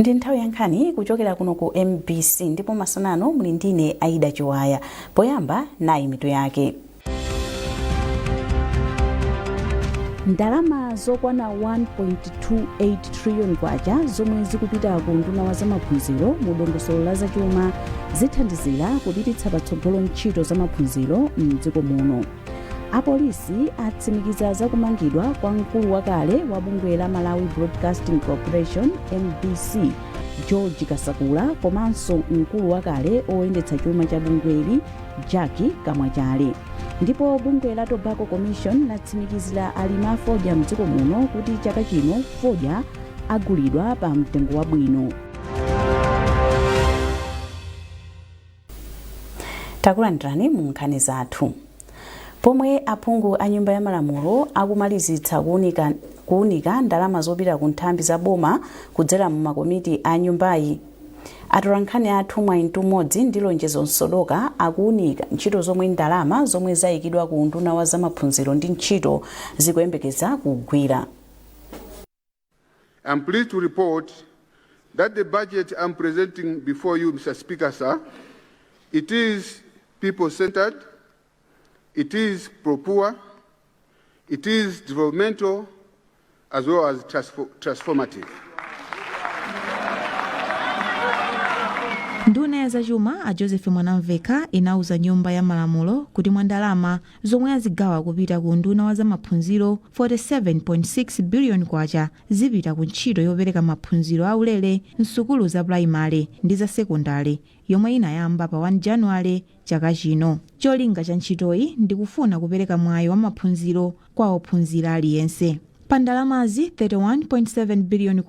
Ndi nthawi ya nkhani kuchokera kuno ku MBC, ndipo masana ano muli ndine Aida Chiwaya. Poyamba, nayi mitu yake. Ndalama zokwana 1.28 trillion kwacha zomwe zikupita ku unduna wa zamaphunziro mu dongosolo la zachuma zithandizira kupititsa patsogolo ntchito zamaphunziro mdziko muno. Apolisi atsimikiza za kumangidwa kwa mkulu wakale wa bungwe la Malawi Broadcasting Corporation, MBC, George Kasakula, komanso mkulu wakale oyendetsa chuma cha bungweli, Jack Kamwachale. Ndipo bungwe la Tobacco Commission latsimikizira alimi a fodya mdziko muno kuti chaka chino fodya agulidwa pa mtengo wabwino. Takulandirani mu nkhani zathu. Pomwe aphungu a Nyumba ya Malamulo akumalizitsa kuunika ndalama zopita ku nthambi za boma kudzera mu makomiti a nyumbayi, atolankhani athu Mwayi Mtumodzi ndi Lonjezo Msodoka akuunika ntchito zomwe ndalama zomwe zayikidwa ku unduna wa zamaphunziro ndi ntchito zikuyembekeza kugwira. I'm pleased to report that the budget I'm presenting before you, Mr. Speaker, sir, it is people-centered, it is pro-poor, it is developmental, as well as transformative. Nduna ya zachuma a Joseph Mwanamvekha inauza Nyumba ya Malamulo kuti mwa ndalama zomwe azigawa kupita ku unduna wa zamaphunziro, K47.6 biliyoni zipita ku ntchito yopereka maphunziro aulere msukulu za pulayimale ndi za sekondale yomwe inayamba pa 1 Januwale chaka chino. Cholinga cha ntchitoyi ndi kufuna kupereka mwayi wa maphunziro kwa ophunzira aliyense. Pa ndalamazi, K31.7 biliyoni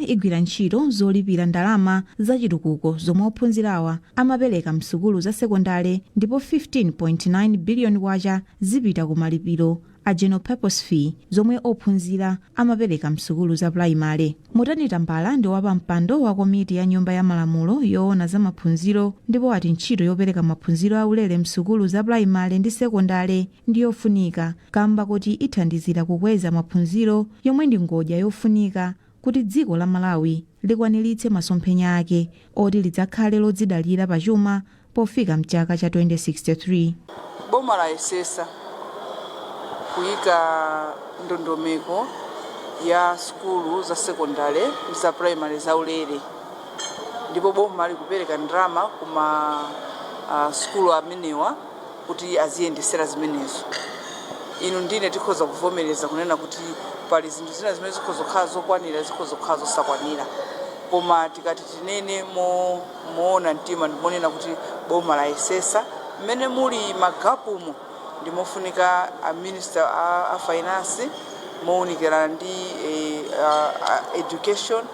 igwira ntchito zolipira ndalama za chitukuko zomwe ophunzirawa amapereka msukulu za sekondale ndipo K15.9 biliyoni zipita ku malipiro a general purpose fee zomwe ophunzira amapereka msukulu za pulayimale. Mutani Tambala ndi wapampando wa komiti ya Nyumba ya Malamulo yoona za maphunziro ndipo ati ntchito yopereka maphunziro aulere msukulu za pulayimale ndi sekondale ndi yofunika kamba koti ithandizira kukweza maphunziro, yomwe ndi ngodya yofunika kuti dziko la Malawi likwaniritse masomphenya ake oti lidzakhale lodzidalira pachuma pofika mchaka cha 2063. Boma layesesa kuyika ndondomeko ya sukulu za sekondale ndi za primary zaulere, ndipo boma likupereka ndalama kuma sukulu amenewa kuti aziyendesera zimenezo. Inu ndine tikhoza kuvomereza kunena kuti pali zinthu zina zimene zikhoza kukhala zokwanira, zikhoza kukhala zosakwanira, koma tikati tinene moona mtima ndimonena kuti boma layesesa. Mmene muli ma gap mo ndimofunika a minister a finance mowunikirana ndi education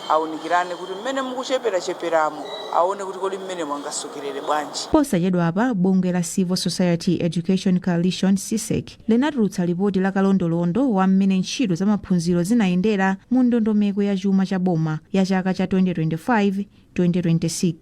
awunikirane kuti mmene mukucheperacheperamo aone kuti kodi mmene mwangasokerere bwanji. Posachedwapa bungwe la Civil Society Education Coalition, CSEC, linatulutsa lipoti la kalondolondo wa mmene ntchito za maphunziro zinayendera mu ndondomeko ya chuma cha boma ya chaka cha 2025 2026.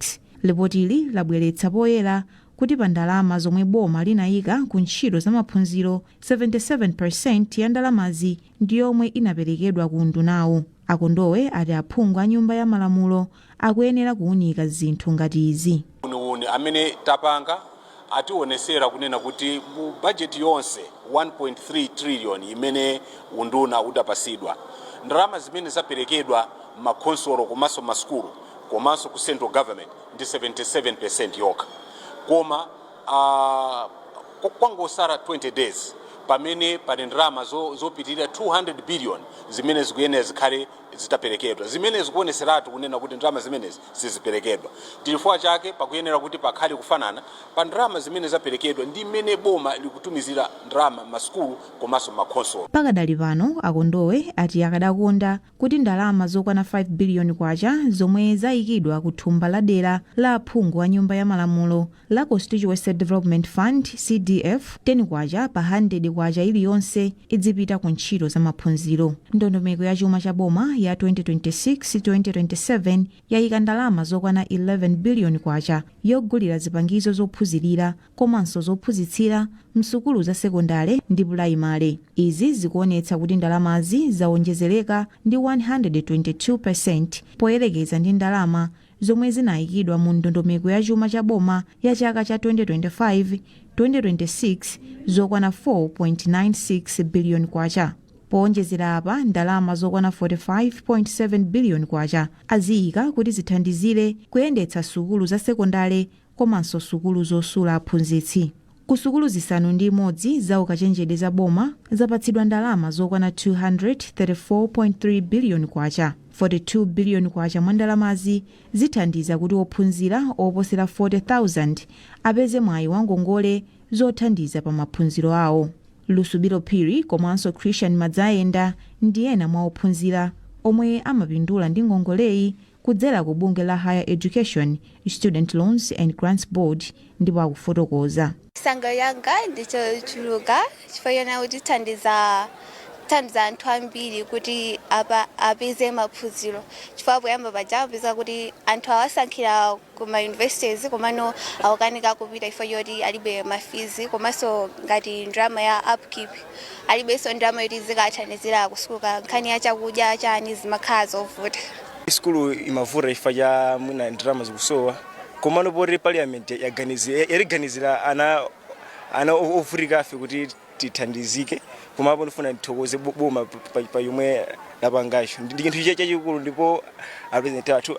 Lipotili labweretsa poyera kuti pa ndalama zomwe boma linayika ku ntchito za maphunziro, 77% ya ndalamazi ndi yomwe inaperekedwa ku undunawu. A Kondowe ati aphungu a Nyumba ya Malamulo akuyenera kuunika zinthu ngati izi. Kauniuni amene tapanga ationesera kunena kuti mu bajeti yonse 1.3 trillion imene unduna udapasidwa, ndalama zimene zaperekedwa makhonsolo komanso masukulu komanso ku central government ndi 77% yokha, koma kwangosala 20 days pamene pali ndalama zopitirira 200 billion zimene zikuyenera zikhale zitaperekedwa, zimene zikuoneseratu kunena kuti ndalama zimenezi siziperekedwa. Chifukwa chake pakuyenera kuti pakhale kufanana pa ndalama zimene zaperekedwa ndi mmene boma likutumizira ndalama masukulu komanso makhonsolo. Pakadali pano, a Kondowe ati akadakonda kuti ndalama zokwana K5 biliyoni zomwe zayikidwa ku thumba la dera la aphungu a Nyumba ya Malamulo la Constituency Development Fund, CDF, K10 pa K100 iliyonse idzipita ku ntchito za maphunziro. Ndondomeko ya chuma cha boma ya ya 2026-2027 yayika ndalama zokwana 11 biliyoni kwacha yogulira zipangizo zophunzirira komanso zophunzitsira msukulu za sekondale ndi pulaimale. Izi zikuonetsa kuti ndalamazi zawonjezereka ndi 122% poyerekeza ndi ndalama zomwe zinayikidwa mu ndondomeko ya chuma cha boma ya chaka cha 2025 2026 zokwana 4.96 biliyoni kwacha. Powonjezera apa, ndalama zokwana 45.7 biliyoni kwacha aziyika kuti zithandizire kuyendetsa sukulu za sekondale komanso sukulu zosula aphunzitsi. Ku sukulu 6 za ukachenjede za boma zapatsidwa ndalama zokwana 234.3 biliyoni kwacha. 42 biliyoni kwacha mwa ndalamazi zithandiza kuti ophunzira oposera 40,000 apeze mwayi wa ngongole zothandiza pa maphunziro awo. Lusubilo Phiri komanso Christian Madzayenda ndi ena mwa ophunzira omwe amapindula ndi ngongoleyi kudzera ku bungwe la Higher Education Student Loans and Grants Board, ndipo akufotokoza. Chisangalalo yanga ndichochuluka chifukwa chona kuti thandiza thandiza anthu ambiri kuti apa apeze maphunziro, chifukwa poyamba paja apeza kuti anthu awasankhira kuma universities komano akukanika kupita chifukwa choti alibe ma fees, komanso ngati ndalama ya upkeep alibenso, ndalama yoti zikathandizira kusukulu, nkhani ya chakudya chani, zimakhala zovuta. Sukulu imavuta chifukwa cha mwina ndalama zikusowa, komano poti parliament yaliganizira ana ovutika afe kuti tithandizike, komapo ndifuna ndithokoze boma pa yomwe lapangacho. Ndi chinthu chachikulu ndipo a president athu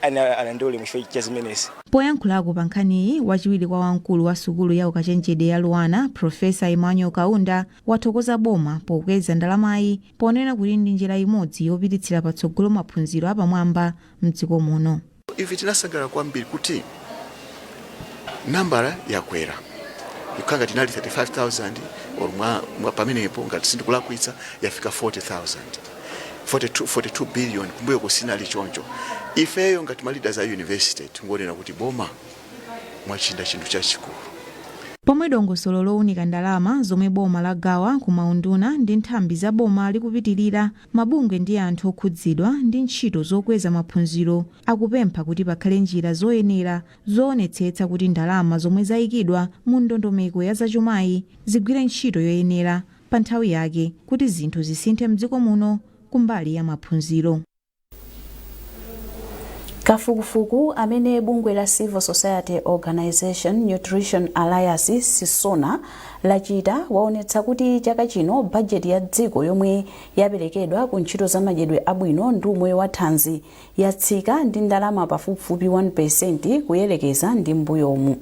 alandole mu chifukwa cha zimenezi. Poyankhulako pa nkhaniyi, wachiwiri kwa wamkulu wa sukulu ya ukachenjede ya Luanar, Profesa Emmanuel Kaunda, wathokoza boma pokweza ndalamayi, ponena kuti ndi njira imodzi yopititsira patsogolo maphunziro apamwamba mdziko muno. Ife tinasangalala kwambiri kuti nambala yakwera, ikhala ngati inali 35,000 or mwa pamenepo, ngati sindikulakwitsa, yafika 40,000, 42, 42 billion. Kumbuyo kusinali choncho. Ifeyo ngati ma leaders a university tingonena kuti boma mwachinda chinthu chachikulu. Pomwe dongosolo lowunika ndalama zomwe boma lagawa ku maunduna ndi nthambi za boma likupitirira, mabungwe ndi anthu okhudzidwa ndi ntchito zokweza maphunziro akupempha kuti pakhale njira zoyenera zoonetsetsa kuti ndalama zomwe zayikidwa mu ndondomeko ya zachumayi zigwire ntchito yoyenera pa nthawi yake kuti zinthu zisinthe mdziko muno kumbali ya maphunziro. Kafukufuku amene bungwe la Civil Society Organization Nutrition Alliance, CISONA, lachita waonetsa kuti chaka chino bajeti ya dziko yomwe yaperekedwa ku ntchito za madyedwe abwino ndi umoyo wa thanzi yatsika ndi ndalama pafupifupi 1% kuyelekeza ndi mbuyomu.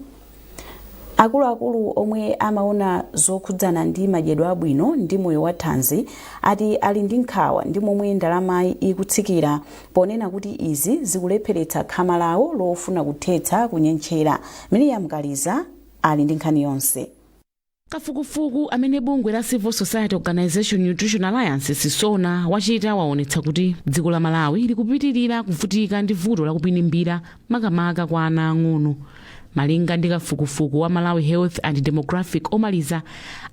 Akuluakulu omwe amaona zokhudzana ndi madyedwe abwino ndi moyo wa thanzi ati ali ndi nkhawa ndi momwe ndalamayi ikutsikira, ponena kuti izi zikulepheretsa khama lawo lofuna kuthetsa kunyentchera. Miriam Kaliza ali ndi nkhani yonse. Kafukufuku amene bungwe la Civil Society Organization Nutrition Alliance, CISONA, wachita waonetsa kuti dziko la Malawi likupitirira kuvutika ndi vuto lakupinimbira, makamaka kwa ana ang'ono. Malinga ndi kafukufuku wa Malawi Health and Demographic omaliza,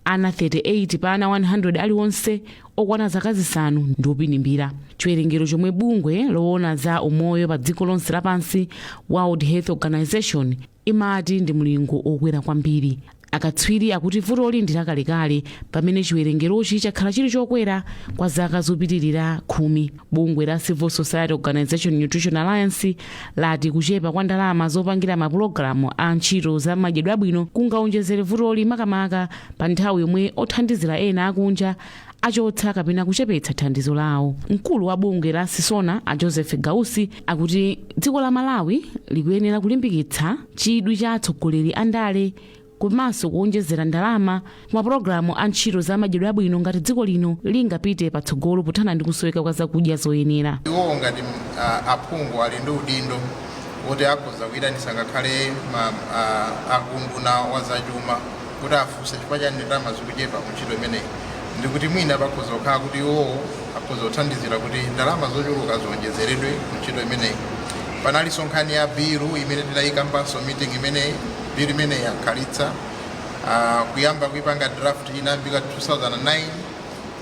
ana 38 pa ana 100 aliwonse okwana zaka 5 ndi opinimbira, chiwerengero chomwe bungwe loona za umoyo pa dziko lonse lapansi, World Health Organization, imati ndi mlingo okwera kwambiri. Akatswiri akuti vutoli ndi lakalekale, pamene chiwerengerochi chakhala chili chokwera kwa zaka zopitirira 10. Bungwe la Civil Society Organization Nutrition Alliance lati kuchepa kwa ndalama zopangira mapulogalamu a ntchito za madyedwe abwino kungaonjezere vutoli, makamaka pa nthawi yomwe othandizira ena akunja achotsa kapena kuchepetsa thandizo lawo. Mkulu wa bungwe la CISONA, a Joseph Gausi, akuti dziko la Malawi likuyenera kulimbikitsa chidwi cha atsogoleri a ndale komanso kuonjezera ndalama ku mapulogalamu a ntchito za madyedwe abwino ngati dziko lino lingapite patsogolo pothana ndi kusoweka kwa zakudya zoyenera. Iwowo ngati aphungu ali ndi udindo woti akhoza kuyitanitsa ngakhale akunduna wa zachuma kuti afunse chifukwa chani ndalama zikuchepa ku ntchito imeneyi, ndikuti mwina pakhoza kukhala kuti iwowo akhoza kuthandizira kuti ndalama zochuluka zionjezeredwe ku ntchito imeneyi. Panalinso nkhani ya bill imene tinayikambanso meeting imeneyi. Bill imeneyi yakhalitsa kuyamba kuipanga draft inayambika 2009.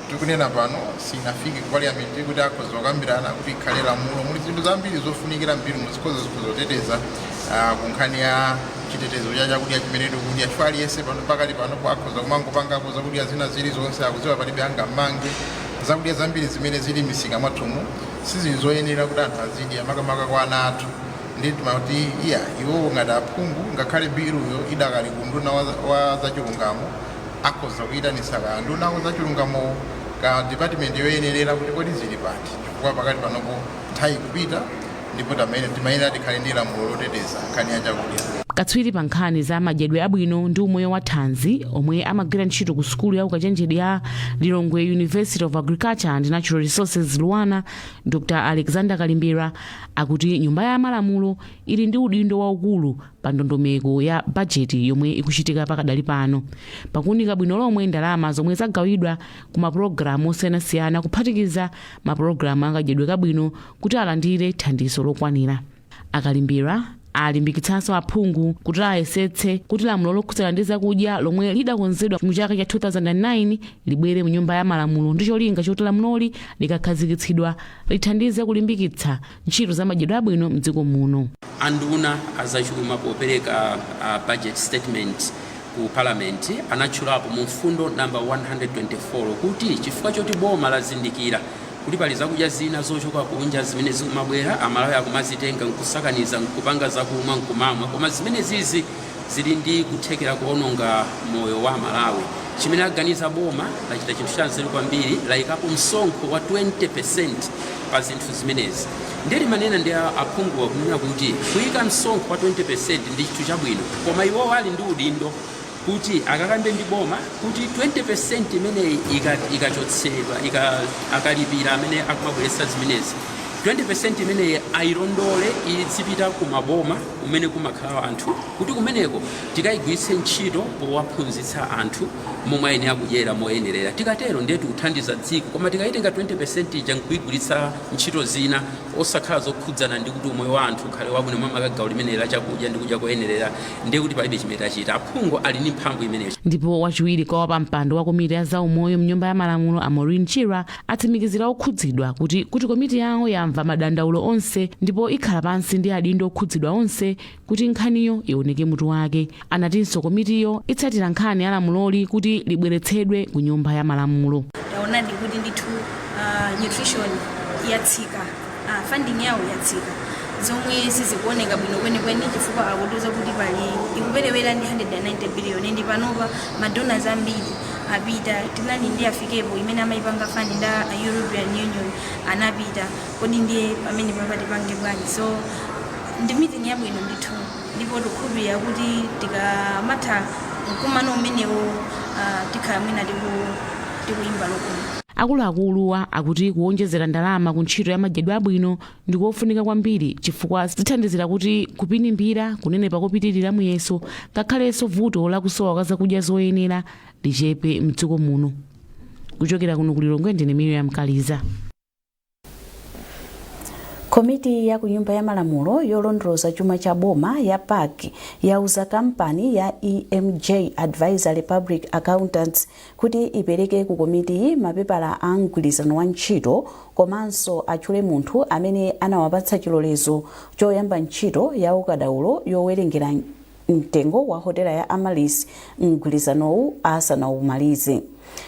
Tikunena pano sinafike ku parliament kuti akhoza kukambirana kuti ikhale lamulo. Muli zinthu zambiri zofunikira m'bill, muzikhoza zoteteza ku nkhani ya chitetezo cha chakudya chimene tikudya, chifukwa aliyense pano, pakali panopo, akhoza kumangopangako zakudya zina zilizonse, akudziwa palibe angammange. Zakudya zambiri zimene zili m'misika mwathumu sizili zoyenera kuti anthu azidya, makamaka kwa ana athu. Ndi timati iya, iwowo ngati aphungu, ngakhale biluyo idakali ku nduna wa zachilungamo, akhoza kuyitanisa ka nduna wa zachilungamo, ka department yoyenerera, kuti kodi zili pati, chifukwa pakati panopo nthawi ikupita ndipo timayenera tikhale ndi lamulo loteteza nkhani ya chakudya. Katswiri pa nkhani za madyedwe abwino ndi umoyo wa thanzi omwe amagwira ntchito ku sukulu ya ukachenjede ya Lilongwe University of Agriculture and Natural Resources, LUANAR, Dr Alexander Kalimbira, akuti nyumba ya malamulo ili ndi udindo waukulu pa ndondomeko ya bajeti yomwe ikuchitika pakadali pano, pakuunika bwino lomwe ndalama zomwe zagawidwa ku mapulogalamu osiyanasiyana, kuphatikiza mapulogalamu akadyedwe kabwino, kuti alandire thandizo lokwanira. Akalimbira alimbikitsanso aphungu kuti ayesetse kuti lamulo lokhudzana ndi zakudya lomwe lidakonzedwa mu chaka cha 2009 libwere mu nyumba ya malamulo, ndi cholinga choti lamuloli likakhazikitsidwa lithandize kulimbikitsa ntchito za madyedwe abwino mdziko muno. Anduna azachuma popereka budget statement ku parliament anatchulapo mu mfundo namba 124 kuti chifukwa choti boma lazindikira kuti pali zakudya zina zochoka kunja zimene zikumabwera, Amalawi akumazitenga nkusakaniza nkupanga zakumwa nkumamwa, koma zimene zizi zili ndi kuthekera kuononga moyo wa Malawi, chimene aganiza boma, lachita chinthu cha nzeru kwambiri, layikapo msonkho wa 20% pa zinthu zimenezi. Ndiye limanena ndi aphunguwa kunena kuti kuyika msonkho wa 20% ndi chinthu chabwino, koma iwowo ali ndi udindo kuti akakambe ndi boma kuti 20% imeneyi ikachotsedwa, akalipira amene akumabweretsa zimenezi, 20% imeneyi ayilondole, izipita ku maboma kumene kumakhala anthu, kuti kumeneko tikayigwiritse ntchito powaphunzitsa anthu momwe ayenera kudyera moyenerera. Tikatero ndiye tikuthandiza dziko. Koma tikayitenga 20% ija nkuyigwiritsa ntchito zina osakhala zokhudzana ndi kuti umoyo wa anthu ukhale wabwino, makamaka gawo limeneli la chakudya ndi kudya koyenerera, ndiye kuti palibe chimene tachita. Aphungu ali ndi mphamvu imeneyo. Ndipo wachiwiri kwa wapampando wa komiti ya zaumoyo mnyumba ya malamulo, a Maureen Chira, atsimikizira okhudzidwa kuti komiti yawo yamva madandaulo onse ndipo ikhala pansi ndi adindo okhudzidwa onse kuti nkhaniyo ioneke mutu wake. Anatinso komitiyo itsatira nkhani ya lamuloli kuti libweretsedwe ku nyumba ya malamulo. Taonadi kuti ndithu nutrition yatsika, funding yawo yatsika, zomwe sizikuoneka bwino kwenikweni, chifukwa akutiuza kuti pali ikuperewera ndi 190 billion, ndi panopa madonors ambiri apita. Tinali ndi Afikepo imene amayipanga fund nda European Union, anapita. Kodi ndiye pamene papa tipange bwanji? So ndi meeting yabwino ndithu, ndipo tikukhulupirira kuti tikamatha mkumano umenewo, tikhala mwina tikuyimba lokoma. Akuluakuluwa akuti kuwonjezera ndalama ku ntchito ya madyedwe abwino ndikofunika kwambiri, chifukwa zithandizira kuti kupinimbira, kunenepa kopitirira muyeso, ngakhalenso vuto lakusowa kwa zakudya zoyenera lichepe mdziko muno. Kuchokera kuno ku Lilongwe, ndine Miriam Kaliza. Komiti ya ku nyumba ya malamulo yolondoloza chuma cha boma ya PAC yauza kampani ya EMJ Advisory Public Accountants kuti ipereke ku komitiyi mapepala a mgwirizano wa ntchito, komanso atchule munthu amene anawapatsa chilolezo choyamba ntchito ya ukadaulo yowerengera mtengo wa hotela ya Amaryllis mgwirizanowu asanawumalize.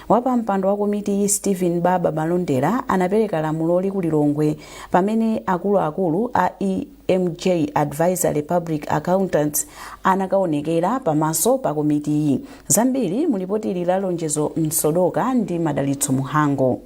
Wapampando wa komitiyi, Stephen Baba Malondera, anapereka lamuloli ku Lilongwe pamene akuluakulu a EMJ Advisory Public Accountants anakaonekera pamaso pa komitiyi. Zambiri mulipotili la Lonjezo Msodoka ndi Madalitso Muhango.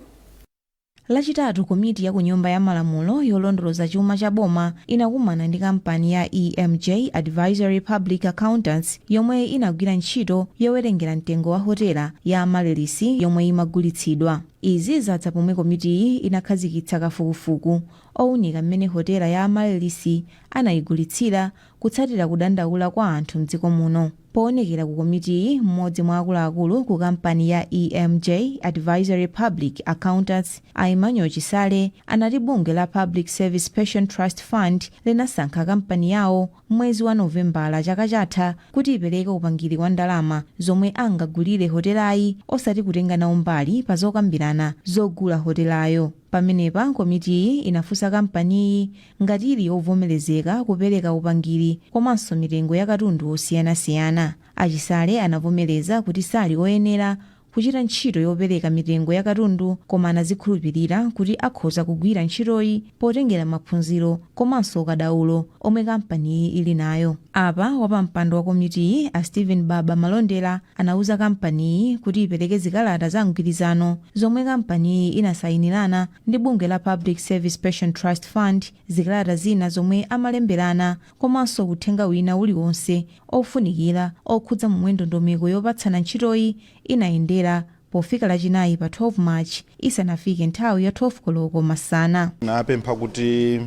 Lachitatu, komiti ya ku nyumba ya malamulo yolondoloza chuma cha boma inakumana ndi kampani ya EMJ Advisory Public Accountants yomwe inagwira ntchito yowerengera mtengo wa hotela ya Amaryllis yomwe imagulitsidwa. Izi zadza pomwe komitiyi inakhazikitsa kafukufuku owunika mmene hotela ya Amaryllis anayigulitsira, kutsatira kudandaula kwa anthu mdziko muno. Poonekera ku komitiyi, mmodzi mwa akuluakulu ku kampani ya EMJ Advisory Public Accountants, a Emmanuel Chisale, anati bungwe la Public Service Pension Trust Fund linasankha kampani yawo. Mwezi wa Novembala chaka chatha kuti ipereke upangiri wa ndalama zomwe angagulire hotelayi, osati kutenga nawo mbali pa zokambirana zogula hotelayo. Pamenepa komitiyi inafunsa kampaniyi ngati ili yovomerezeka kupereka upangiri komanso mitengo ya katundu osiyanasiyana. Achisale anavomereza kuti sali oyenera kuchita ntchito yopereka mitengo ya katundu, koma anazikhulupirira kuti akhoza kugwira ntchitoyi potengera maphunziro komanso ukadaulo omwe kampaniyi ili nayo. Apa wapampando wa komitiyi a Stephen Baba Malondera anauza kampaniyi kuti ipereke zikalata za mgwirizano zomwe kampaniyi inasayinirana ndi bungwe la Public Service Pension Trust Fund, zikalata zina zomwe amalemberana komanso uthenga wina uliwonse ofunikira okhudza momwe ndondomeko yopatsana ntchitoyi inayendera pofika Lachinayi pa 12 March isanafike nthawi ya 12 koloko masana. Napempha kuti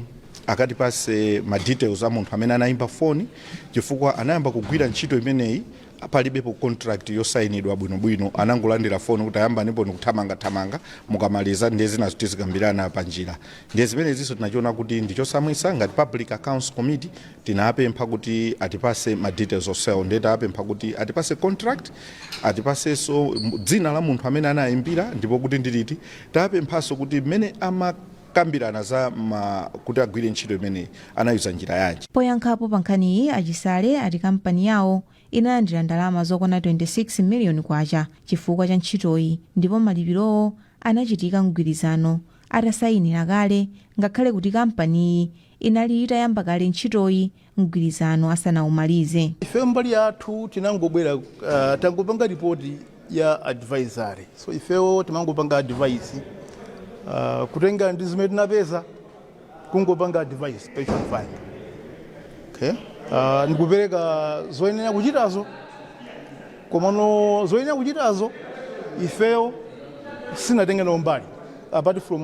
akatipase ma details a munthu amene anayimba foni, chifukwa anayamba kugwira ntchito imeneyi palibepo contract yosayinidwa bwinobwino. Anangolandira foni kuti ayamba ndipo nikuthamangathamanga, mukamaliza ndiye zinazo tizikambirana pa njira. Ndiye zimenezinso tinachiona kuti ndichosamwisa. Ngati Public Accounts Committee tinapempha kuti atipase ma details onsewo. Ndiye tapempha kuti atipase contract, atipasenso dzina la munthu amene anayimbira ndipo kuti ndiliti. Tapemphanso kuti mmene amakambirana za kuti agwire ntchito imeneyi anayuza njira yanji. Poyankhapo pa nkhaniyi, Achisale ati kampani yawo inalandira ndalama zokwana 26 miliyoni kwacha chifukwa cha ntchitoyi, ndipo malipirowo anachitika mgwirizano atasayinira kale, ngakhale kuti kampaniyi inali itayamba kale ntchitoyi mgwirizano asanawumalize. Ife mbali yathu tinangobwera, tangopanga ripoti ya advisory. So ifewo timangopanga advice, kutenga ndi zimene tinapeza, kungopanga advice pension fund, okay? Ndikupereka zoyenera kuchitazo, komano zoyenera kuchitazo ifeyo sinatenge nawo mbali apart from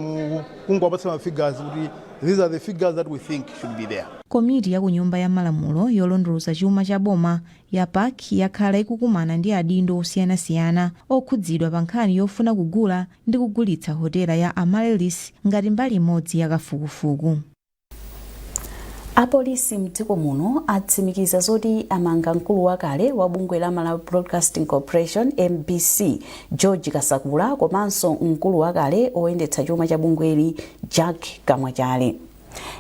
kungowapatsa ma figures kuti these are the figures that we think should be there. Komiti ya ku Nyumba ya Malamulo yolondoloza chuma cha boma ya PAC yakhala ikukumana ndi adindo osiyanasiyana okhudzidwa pa nkhani yofuna kugula ndi kugulitsa hotela ya Amaryllis ngati mbali imodzi ya kafukufuku. Apolisi mdziko muno atsimikiza zoti amanga mkulu wakale wa bungwe la Malawi Broadcasting Corporation, MBC, George Kasakula, komanso mkulu wakale oyendetsa chuma cha bungweli, Jack Kamwachale.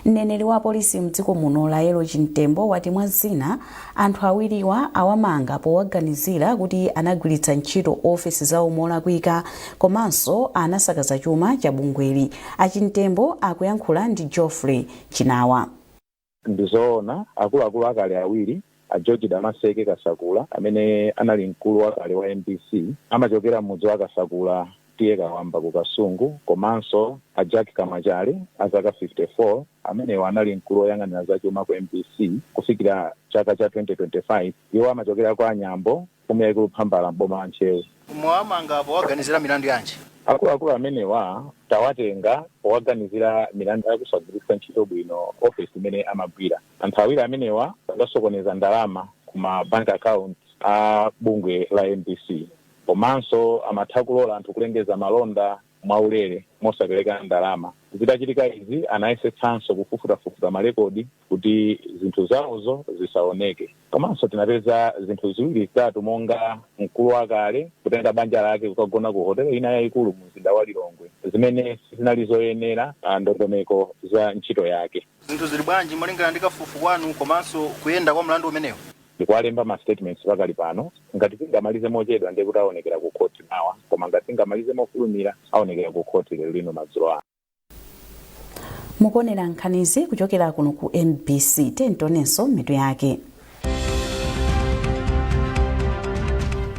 Mneneri wa polisi mdziko muno, Laelo Chimtembo, wati mwa zina anthu awiriwa awamanga powaganizira kuti anagwiritsa ntchito ofesi zawo molakwika komanso anasakaza chuma cha bungweli. Achimtembo akuyankhula ndi Geoffrey Chinawa. Ndizoona, akuluakulu akale awiri, a George Damaseke Kasakula amene anali mkulu wakale wa MBC, amachokera mudzi wa Kasakula, T/A Kawamba ku Kasungu, komanso a Jack Kamachale a zaka 54, amenewa anali mkulu woyang'anira zachuma ku MBC kufikira chaka cha 2025. Iwo amachokera kwa Anyambo, mfumu yaikulu Phambala, mboma la Ntcheu. Mwamanga powaganizira milandu yanji? Akuluakulu amenewa tawatenga powaganizira milandu yakusagwiritsa ntchito bwino ofesi imene amagwira. Anthu awiri amenewa adasokoneza ndalama kuma bank account a bungwe la MBC, komanso amatha kulola anthu kulengeza malonda mwaulere mosapereka ndalama. Zitachitika izi, anayesetsanso kufufutafufuta malekodi kuti zinthu zawozo zisaoneke. Komanso tinapeza zinthu ziwiri zitatu, monga mkulu wakale kutenga banja lake kukagona ku hotelo ina yayikulu mu mzinda wa Lilongwe, zimene sizinali zoyenera ndondomeko za ntchito yake. Zinthu zili bwanji molingana ndi kafukufuku wanu komanso kuyenda kwa mlandu umenewu? Ndikuwalemba ma statements pakali pano. Ngati tingamalize mochedwa, ndiye kuti aonekera ku khoti mawa, koma ngati tingamalize mofulumira, aonekera ku khoti lero lino madzulo ano. Mukuonera nkhanizi kuchokera kuno ku MBC. Tionenso mitu yake.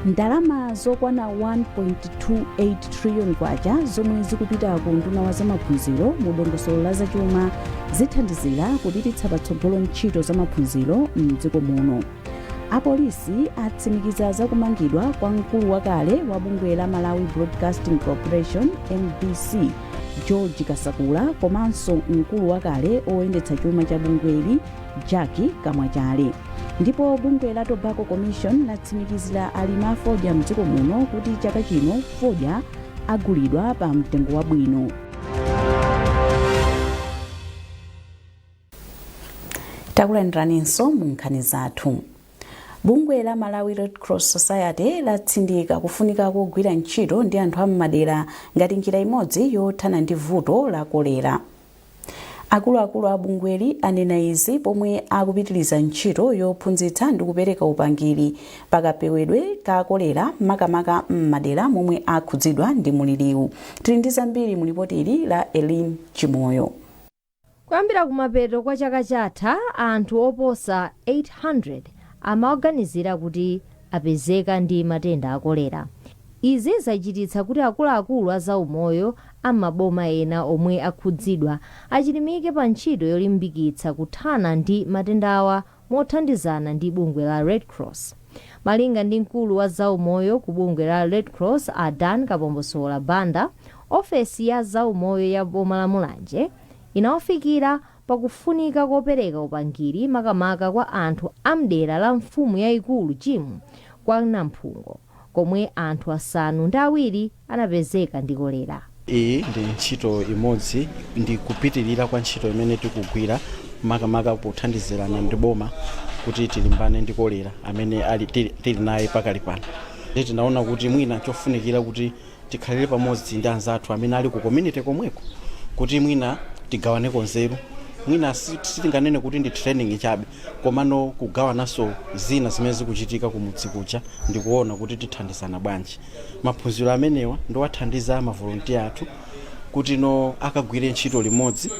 Ndalama zokwana 1.28 trillion kwacha zomwe zikupita ku nduna wa zamaphunziro mu dongosolo la zachuma zithandizira kupititsa patsogolo ntchito zamaphunziro mdziko muno. Apolisi atsimikiza zakumangidwa kwa mkulu wakale wa bungwe la Malawi Broadcasting Corporation, MBC, George Kasakula, komanso mkulu wakale oyendetsa chuma cha bungweli, Jack Kamwachale. Ndipo bungwe la Tobacco Commission latsimikizira alimi a fodya mdziko muno kuti chaka chino fodya agulidwa pa mtengo wabwino. Takulandiraninso mu nkhani zathu. Bungwe la Malawi Red Cross Society latsindika kufunika kogwira ntchito ndi anthu am'madera ngati njira imodzi yothana ndi vuto la kolera. Akuluakulu a bungweli anena izi pomwe akupitiriza ntchito yophunzitsa ndi kupereka upangiri pakapewedwe ka kolera, makamaka m'madera momwe akhudzidwa ndi muliriwu. Tili ndi zambiri mu lipoti ili la Elin Chimoyo. Kuyambira kumapeto kwa chaka chatha, anthu oposa 800 amawaganizira kuti apezeka ndi matenda a kolera. Izi zachititsa kuti akuluakulu a zaumoyo amaboma ena omwe akhudzidwa achilimike pa ntchito yolimbikitsa kuthana ndi matendawa mothandizana ndi bungwe la Red Cross. Malinga ndi mkulu wa zaumoyo ku bungwe la Red Cross, a Dan Kapombosola Banda, ofesi ya zaumoyo ya boma la Mulanje inawafikira pakufunika kopereka upangiri, makamaka kwa anthu amdera la mfumu yayikulu Jimu kwa Namphungo, komwe anthu 7 anapezeka ndi kolera. Iyi ndi ntchito imodzi, ndi kupitirira kwa ntchito imene tikugwira, makamaka pothandizirana ndi boma kuti tilimbane ndi kolera amene ali tili naye pakali pano. Ndi tinaona kuti mwina chofunikira kuti tikhalire pamodzi ndi anzathu amene ali ku community komweko, kuti mwina tigawaneko nzeru. Mwina sitinganene kuti ndi training chabe, komano kugawananso zina zimene zikuchitika kumudzi kuja ndikuona kuti tithandizana bwanji. Maphunziro amenewa ndiwathandiza mavolunteer athu kuti no akagwire ntchito limodzi,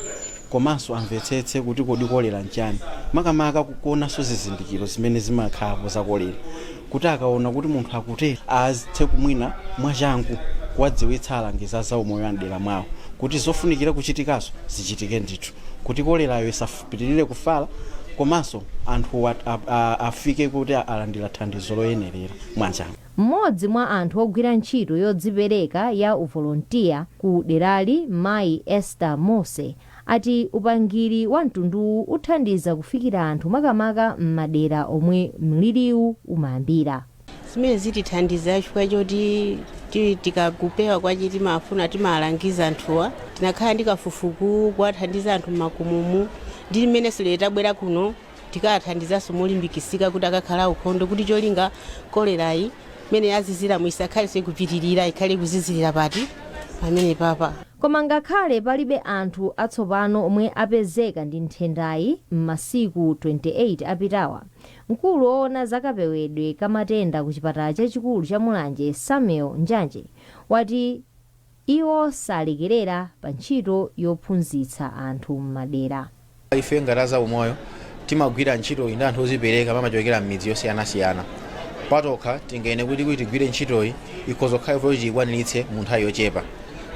komanso amvetsetse kuti kodi kolera nchani, makamaka kuonanso zizindikiro zimene zimakhalapo za kolera, kuti akaona kuti munthu akutere azithe kumwina mwachangu kuwadziwitsa alangizi a zaumoyo amdera mwawo kuti zofunikira kuchitikazo zichitike ndithu, kuti kolerayo isapitirire kufala, komanso anthu afike kuti alandira thandizo loyenerera mwachangu. Mmodzi mwa anthu ogwira ntchito yodzipereka ya uvolontiya ku derali, mayi Esther Mose, ati upangiri wa mtunduwu uthandiza kufikira anthu, makamaka m'madera omwe mliriwu umayambira. Zimene zitithandiza chifukwa choti tikakupewa kwachi timafuna timalangiza anthuwa. Tinakhala ndi kafukufuku kuwathandiza anthu mmakomomu, ndi limenenso lero tabwera kuno tikathandizanso molimbikitsika kuti akakhala ukhondo, kuti cholinga kolerayi imene yaziziramo isakhalenso ikupitirira, ikhale ikuzizirira pati pamene papa. Koma ngakhale palibe anthu atsopano omwe apezeka ndi nthendayi m'masiku 28 apitawa, mkulu woona zakapewedwe ka matenda ku chipatala chachikulu cha Mulanje, Samuel Njanje, wati iwo salekerera pa ntchito yophunzitsa anthu m'madera. Ife ngati azaumoyo timagwira ntchitoyi ndi anthu ozipereka, amachokera m'midzi yosiyanasiyana. Patokha tingene kuti tigwire ntchitoyi ikhoza kukhala kuti tiyikwaniritse mu nthawi yochepa.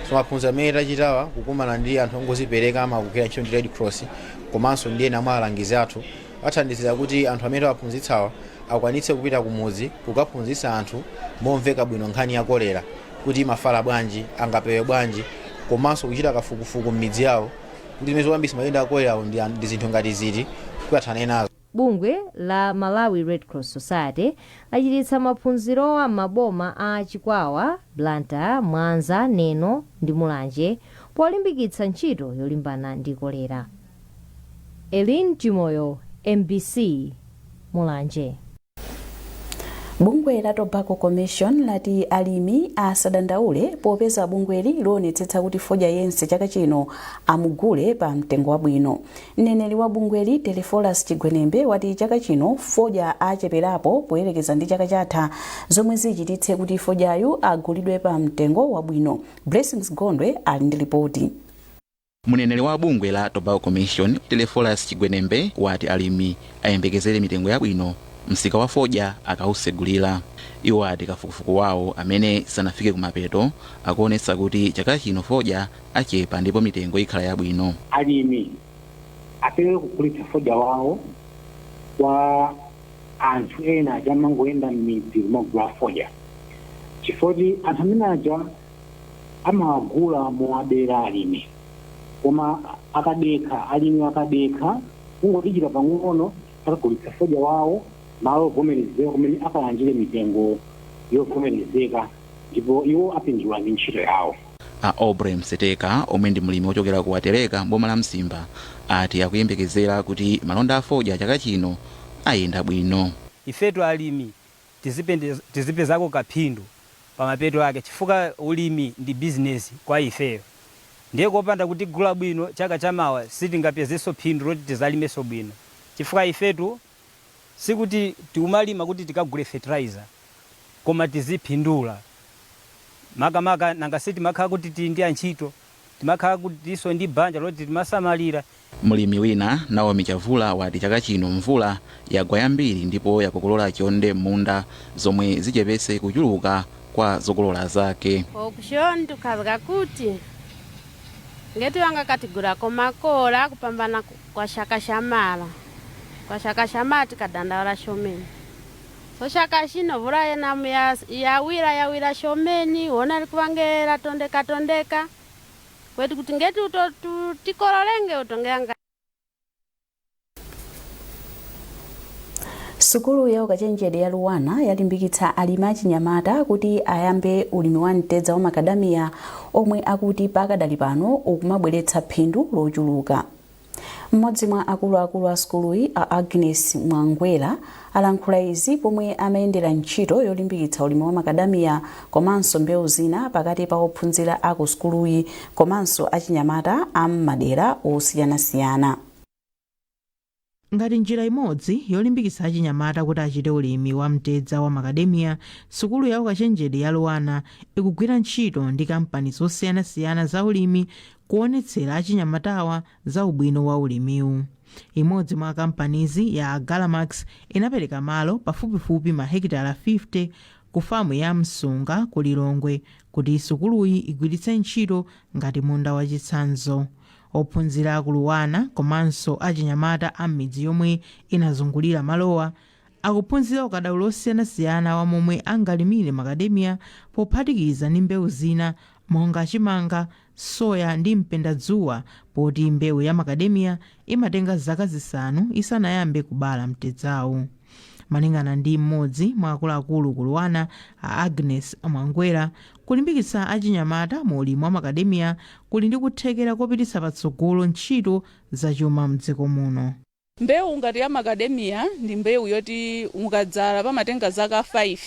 So maphunziro amene tachitawa, kukumana ndi anthu ongozipereka amagwira ntchito ndi Red Cross komanso ndi ena mwa alangizi athu, athandizira kuti anthu amene tawaphunzitsawa akwanitse kupita kumudzi kukaphunzitsa anthu momveka bwino nkhani ya kolera, kuti imafala bwanji, angapewe bwanji, komanso kuchita kafukufuku m'midzi yawo kuti zimene zikuyambitsa matenda a kolerawo ndi zinthu ngati ziti, kuti athane nazo. Bungwe la Malawi Red Cross Society lachititsa maphunzirowa m'maboma a Chikwawa, Blantyre, Mwanza, Neno ndi Mulanje polimbikitsa ntchito yolimbana ndi kolera. Elin Chimoyo, MBC, Mulanje. Bungwe la Tobacco Commission lati alimi asadandaule popeza bungweli lionetsetsa kuti fodya yense chaka chino amugule pa mtengo wabwino. Mneneri wa bungweli, Telefolas Chigwenembe, wati chaka chino fodya acheperapo poyerekeza ndi chaka chatha, zomwe zichititse kuti fodyayu agulidwe pa mtengo wabwino. Blessings Gondwe ali ndi ripoti. Mneneri wa bungwe la Tobacco Commission, Telefolas Chigwenembe, wati alimi ayembekezere mitengo yabwino msika wa fodya akausegulira. Iwo ati kafukufuku wawo amene sanafike kumapeto akuonetsa kuti chaka chino fodya achepa ndipo mitengo ikhala yabwino. Alimi apewe kugulitsa fodya wawo kwa anthu ena aja amangoyenda m'midzi kumagula fodya, chifukwa anthu amene aja amawagula mowabera alimi. Koma akadekha, alimi akadekha kungodikira pang'ono, akagulitsa fodya wawo malo ovomerezeka kumene akalandire mitengo yovomerezeka, ndipo iwo apindula ndi ntchito yawo. A Aubrey Mseteka, omwe ndi mlimi wochokera ku Watereka mboma la Mzimba, ati akuyembekezera kuti malonda a fodya chaka chino ayenda bwino. Ifetu alimi tizipezako kaphindu pamapeto ake, chifukwa ulimi ndi bizinesi kwa ifeyo. Ndiye kopanda kutigula bwino chaka chamawa, sitingapezenso phindu loti tizalimenso bwino, chifukwa ifetu sikuti tiumalima kuti tikagule fertilizer, koma tiziphindula makamaka. Nanga sitimakhala kuti tili ndi antchito, timakhala kuti tiso ndi banja loti timasamalira. Mlimi wina, Naomi Chavula, wati chaka chino mvula yagwa yambiri ndipo yakokolola chonde m'munda, zomwe zichepetse kuchuluka kwa zokolola zake. Okushoni tukhazika kuti ngeti wangakatigulako makola kupambana kwa shaka shamala, kwa shaka shamala tikadandaula shomeni. So shaka shino vula yenamu yawira yawira shomeni, wona likuwangela tondeka tondeka kwetu kuti ngeti uto tikololenge utongeyanga. Sukulu ya ukachenjede ya Luwana yalimbikitsa alimi achinyamata kuti ayambe ulimi wa mtedza wa makadamiya, omwe akuti pakadali pano ukumabweretsa phindu lochuluka. Mmodzi mwa akuluakulu a sukuluyi, a Agnes Mwangwera, alankhula izi pomwe amayendera ntchito yolimbikitsa ulimi wa makadamiya komanso mbewu zina pakati pa ophunzira a ku sukuluyi komanso achinyamata a m'madera osiyanasiyana. Ngati njira imodzi yolimbikitsa achinyamata kuti achite ulimi wa mtedza wa makademiya, sukulu ya ukachenjede ya Luwana ikugwira ntchito ndi kampani zosiyanasiyana za ulimi kuonetsera achinyamatawa za ubwino wa ulimiwu. Imodzi mwa kampanizi, ya Galamax, inapereka malo pafupifupi mahekitala 50 ku famu ya Msunga ku Lilongwe kuti sukuluyi igwiritse ntchito ngati munda wachitsanzo. Ophunzira aku Luwana komanso achinyamata a m'midzi yomwe inazungulira malowa akuphunzira ukadaulo osiyanasiyana wa momwe angalimire makademiya pophatikiza ndi mbewu zina monga chimanga, soya ndi mpendadzuwa, poti mbewu ya makademiya imatenga zaka 5 isanayambe kubala mtedzawu. Malingana ndi mmodzi mwa akuluakulu ku Luwana, a Agnes Mwangwera, kulimbikitsa achinyamata mu ulimi wa makademiya kuli ndi kuthekera kopititsa patsogolo ntchito zachuma mdziko muno. Mbewu ngati ya makademiya ndi mbewu yoti mukadzala pamatenga zaka 5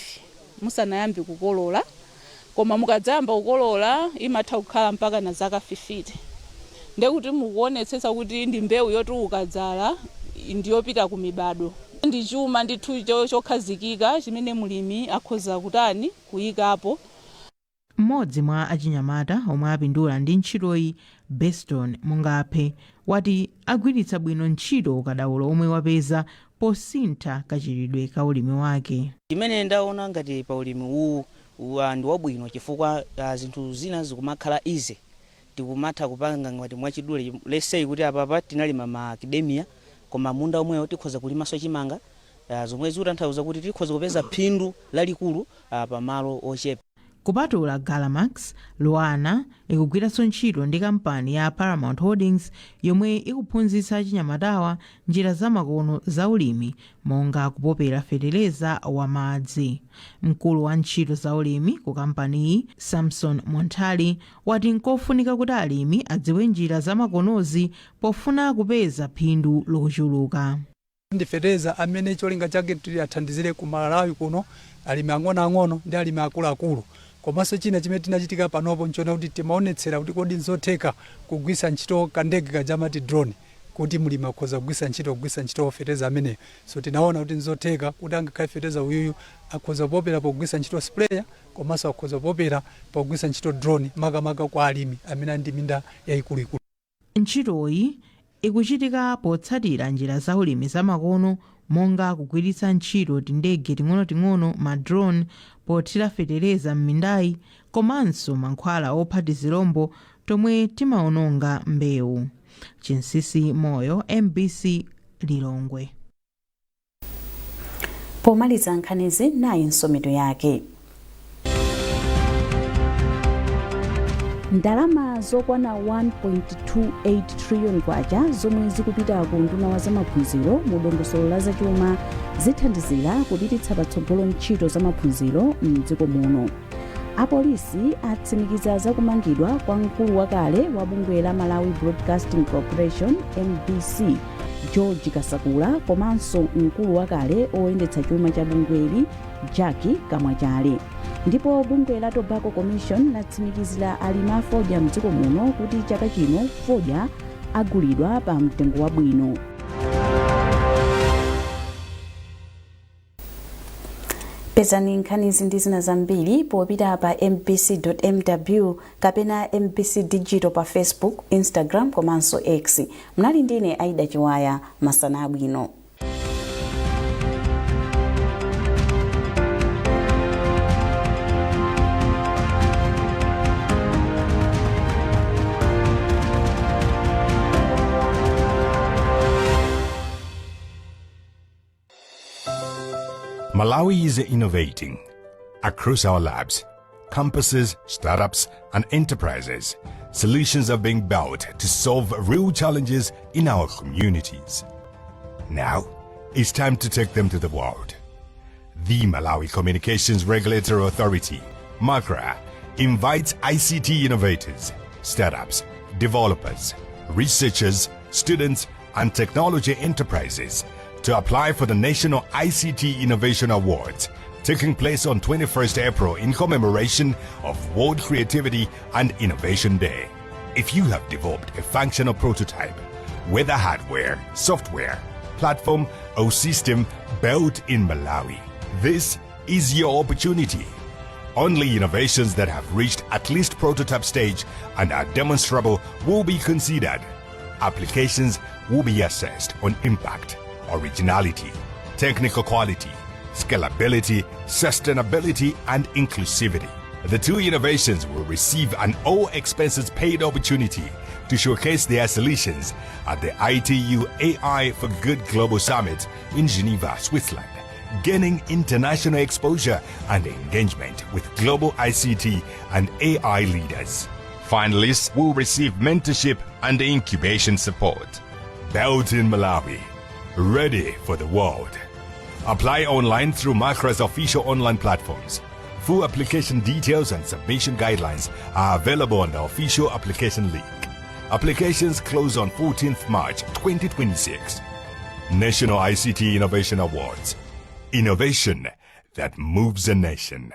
musanayambe kukolola, koma mukadzayamba kukolola imatha kukhala mpaka na zaka 50. Ndekuti mukuonetsetsa kuti ndi mbewu yoti ukadzala ndiyopita ku mibado. Ndi chuma ndithu chokhazikika chimene mulimi akhoza kutani, kuyikapo. Mmodzi mwa achinyamata omwe apindula ndi ntchitoyi, Beston Mungaphe, wati agwiritsa bwino ntchito ukadaulo omwe wapeza posintha kachitidwe ka ulimi wake. Chimene ndaona ngati pa ulimi uwu ndi wabwino chifukwa zinthu zina zikumakhala easy, tikumatha kupanga ngati mwachidule. Let's say kuti apapa tinalima macadamia, koma munda omwewo tikhoza kulimanso chimanga, zomwe zikutanthauza kuti tikhoza kupeza phindu lalikulu pamalo ochepa. Kupatula Galamax, Luwana ikugwiranso ntchito ndi kampani ya Paramount Holdings yomwe ikuphunzitsa achinyamatawa njira zamakono za ulimi monga kupopera feteleza wa madzi. Mkulu wa ntchito za ulimi ku kampaniyi, Samson Montali, wati nkofunika kuti alimi adziwe njira zamakonozi pofuna kupeza phindu lochuluka. Ndi feteleza amene cholinga chake tili athandizire ku Malawi kuno alimi ang'onoang'ono ndi alimi akuluakulu. Komanso china chimene tinachitika panopo nchona kuti timaonetsera kuti kodi nzotheka kugwiritsa ntchito kandege kaja amati drone, kuti mlimi akhoza kugwiritsa ntchito feteleza ameneyo. So tinaona kuti nzotheka kuti angakhale feteleza uyuyu akhoza kupopera pogwiritsa ntchito sprayer, komanso akhoza kupopera pogwiritsa ntchito drone, makamaka kwa alimi amene ali ndi minda yayikuluikulu. Ntchitoyi ikuchitika potsatira njira za ulimi zamakono monga kugwiritsa ntchito tindege ting'onoting'ono, ma drone, pothira feteleza m'mindayi komanso mankhwala opha tizilombo tomwe timaononga mbewu. Chinsisi Moyo, MBC, Lilongwe. Pomaliza nkhanizi, nayinso mitu yake. Ndalama zokwana 1.28 trillion kwacha zomwe zikupita ku nduna wa zamaphunziro mu dongosolo la zachuma zithandizira kupititsa patsogolo ntchito zamaphunziro mdziko muno. Apolisi atsimikiza zakumangidwa kwa mkulu wakale wa bungwe la Malawi Broadcasting Corporation, MBC, George Kasakula, komanso mkulu wakale oyendetsa chuma cha bungweli, Jackie Kamwachale. Ndipo bungwe la Tobacco Commission latsimikizira alimi a fodya mdziko muno kuti chaka chino fodya agulidwa pa mtengo wabwino. Pezani nkhanizi ndi zina zambiri popita pa mbc.mw kapena MBC Digital pa Facebook, Instagram komanso X. Mnali ndine Aida Chiwaya. Masana abwino. Malawi is innovating. Across our labs, campuses, startups, and enterprises, solutions are being built to solve real challenges in our communities. Now, it's time to take them to the world. The Malawi Communications Regulatory Authority, MACRA, invites ICT innovators, startups, developers, researchers, students, and technology enterprises to apply for the National ICT Innovation Awards, taking place on 21st April in commemoration of World Creativity and Innovation Day. If you have developed a functional prototype, whether hardware, software, platform, or system built in Malawi, this is your opportunity. Only innovations that have reached at least prototype stage and are demonstrable will be considered. Applications will be assessed on impact, originality, technical quality, scalability, sustainability, and inclusivity. The two innovations will receive an all expenses paid opportunity to showcase their solutions at the ITU AI for Good Global Summit in Geneva, Switzerland, gaining international exposure and engagement with global ICT and AI leaders. Finalists will receive mentorship and incubation support. Built in Malawi, ready for the world. Apply online through MACRA's official online platforms. Full application details and submission guidelines are available on the official application link. Applications close on 14th March 2026. National ICT Innovation Awards. Innovation that moves a nation.